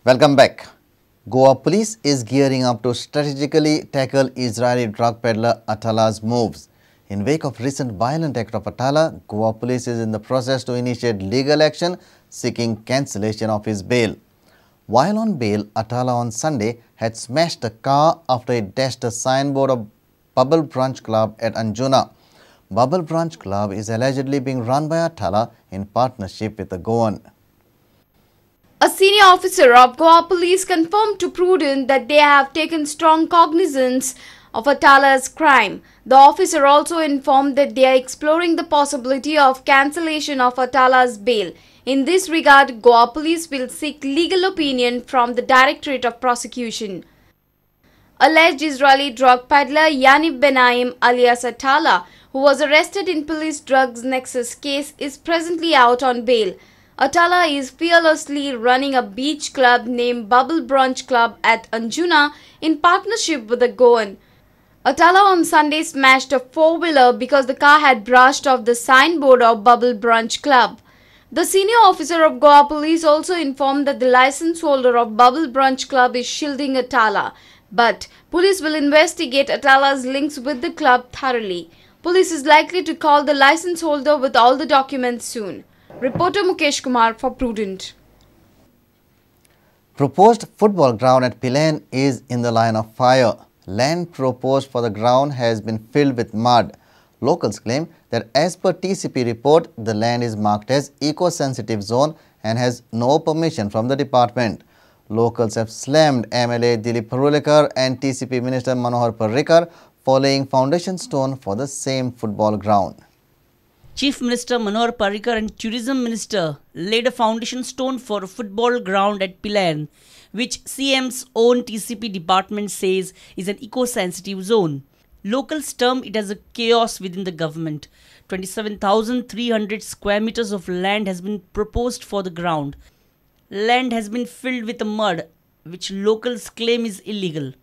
Welcome back. Goa police is gearing up to strategically tackle Israeli drug peddler Atala's moves. In wake of recent violent act of Atala, Goa police is in the process to initiate legal action seeking cancellation of his bail. While on bail, Atala on Sunday had smashed a car after it dashed a signboard of Bubble Brunch Club at Anjuna. Bubble Brunch Club is allegedly being run by Atala in partnership with the Goan. A senior officer of Goa police confirmed to Prudent that they have taken strong cognizance of Atala's crime. The officer also informed that they are exploring the possibility of cancellation of Atala's bail. In this regard, Goa police will seek legal opinion from the Directorate of Prosecution. Alleged Israeli drug peddler Yaniv Benaim alias Atala, who was arrested in police drugs nexus case, is presently out on bail. Atala is fearlessly running a beach club named Bubble Brunch Club at Anjuna in partnership with a Goan. Atala on Sunday smashed a four-wheeler because the car had brushed off the signboard of Bubble Brunch Club. The senior officer of Goa police also informed that the license holder of Bubble Brunch Club is shielding Atala. But police will investigate Atala's links with the club thoroughly. Police is likely to call the license holder with all the documents soon. Reporter Mukesh Kumar for Prudent. Proposed football ground at Pilerne is in the line of fire. Land proposed for the ground has been filled with mud. Locals claim that as per TCP report, the land is marked as eco-sensitive zone and has no permission from the department. Locals have slammed MLA Dilip Parulekar and TCP Minister Manohar Parrikar for laying foundation stone for the same football ground. Chief Minister Manohar Parrikar and Tourism Minister laid a foundation stone for a football ground at Pilerne, which CM's own TCP department says is an eco-sensitive zone. Locals term it as a chaos within the government. 27,300 square meters of land has been proposed for the ground. Land has been filled with mud, which locals claim is illegal.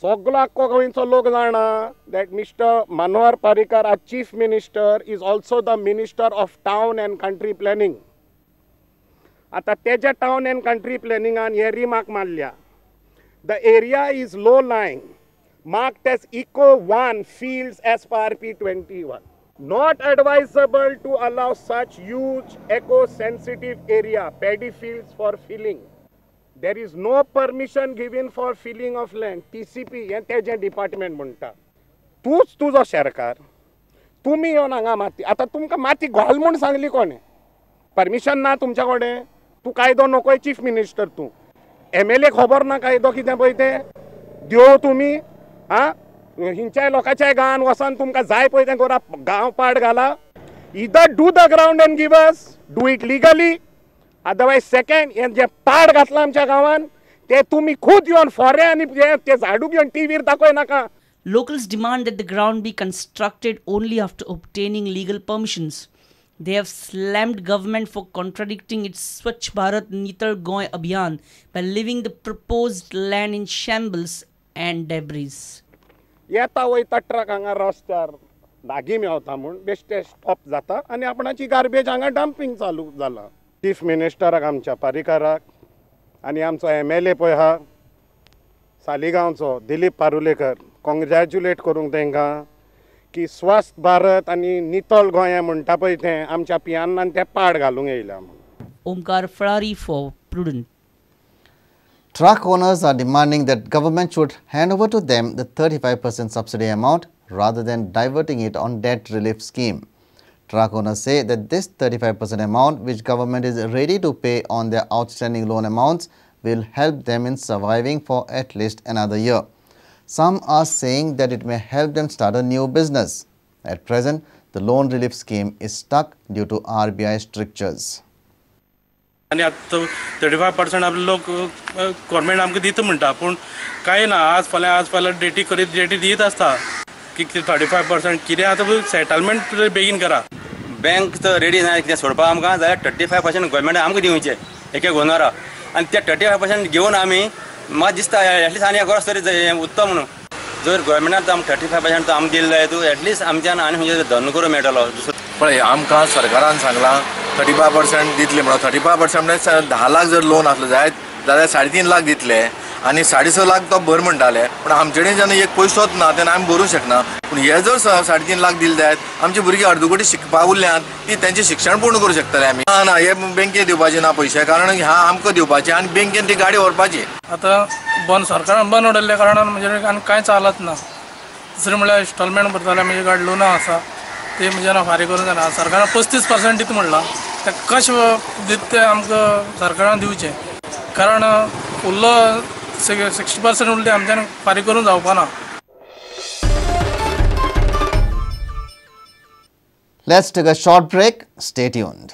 सगळो गोंयचो लोक जाणा that Mr. Manohar Parrikar, our Chief Minister, is also the Minister of Town and Country Planning. आतां तेज्या town and country प्लॅनिंगान हे remark मारल्या, the area is low lying, marked as Eco 1 fields as per RP 21. Not advisable to allow such huge eco-sensitive area, paddy fields for filling. There is no permission given for filling of land. TCP हें तेजें department म्हणटा. तूंच तुजो शेरकार, तुमी येवन हांगा माती, आतां तुमकां माती घाल म्हूण सांगली कोणें? परमिशन ना तुमच्या कडेन. तूं कायदो नकोय चीफ मिनिस्टर, तूं MLA खबर ना कायदो कितें पळय तें देव तुमी आं हिंच्याय लोकांच्या गांवान वचोन तुमकां जाय पळय तें करा, गांव पाड घाला. Either do the ground and give us, do it legally, otherwise second हें जें पाड घातलां आमच्या गांवान ते तुमी खूद येवन फोरे आनी ते झाडू घेवन टीव्हीर दाखय नाका. Locals demand that the ground be constructed only after obtaining legal permissions. They have slammed government for contradicting its Swachh Bharat Nital Goa Abhiyan by leaving the proposed land in shambles and debris. येता वयता truck हांगा रस्त्यार लागीं मेवता म्हूण बेश्टे stop जाता आनी आपणाची गार्बेज हांगा डंपींग चालू जालां. चीफ मिनिस्टराक आमच्या पारीकाराक आनी आमचो MLA पळय आहा सालिगांवचो दिलीप पारुलेकर, कॉंग्रॅच्युलेट करूंक तांकां की स्वस्थ भारत आनी नितळ गोंय म्हणटा पळय तें आमच्या पियान्नान तें पाड घालूंक येयला म्हूण. Omkar Ferrari for Prudent. Truck owners are demanding that government should hand over to them the 35% subsidy amount rather than diverting it on debt relief scheme. Truck owners say that this 35% amount, which government is ready to pay on their outstanding loan amounts, will help them in surviving for at least another year. Some are saying that it may help them start a new business. At present, the loan relief scheme is stuck due to RBI strictures. आनी आतां 35% आपले लोक government आमकां दिता म्हणटा, पूण कांय ना, आज फाल्यां डेटी करीत डेटी दीत आसता की 35% कितें आतां सेटलमेंट बेगीन करा. बँक तर रेडी ना कितें सोडपाक आमकां, जाल्यार 35% गव्हर्मेंटान आमकां दिवचें एक एक ओनरा, आनी ते 35% घेवन आमी म्हाका दिसता एटलिस्ट आनी एक वर्स तरी उत्तम म्हणून. जर गव्हर्मेंटान आमकां 35% आमकां दिले जायत एटलिस्ट आमच्यान आनी खंयचो धंदो करूंक मेळटलो. पळय आमकां सरकारान सांगलां 35% दितले म्हणून. 35% म्हणजे 10 लाख जर लोन आसलो जायत जाल्यार 3.5 लाख दितले आनी 6.5 लाख तो भर म्हणटाले, पूण आमचे कडेन जेन्ना एक पयसोच ना तेन्ना आमी भरूंक शकना. पूण हे जर 3.5 लाख दिले जायत आमची भुरगीं अर्दकुटी शिकपाक उरल्यात ती तेंचें शिक्षण पूर्ण करूं शकतले आमी. ना ना हे बँकेक दिवपाचे ना पयशे, कारण ह्या आमकां दिवपाचे आनी बँकेन ती गाडी व्हरपाची. आतां बंद सरकारान बंद उडयल्ल्या कारणान म्हणजे आनी कांय चालत ना. दुसरें म्हणल्यार इन्स्टॉलमेंट भरताले म्हणजे गाडी लोनां आसा ते म्हणजे ना फारीक करूंक जायना. सरकारान 35% दिता म्हणलां, ते कशें दिता तें आमकां सरकारान दिवचें, कारण उरलो 60% उरले आमच्यान फारीक करूंक जावपा ना. Let's take a short break. Stay tuned.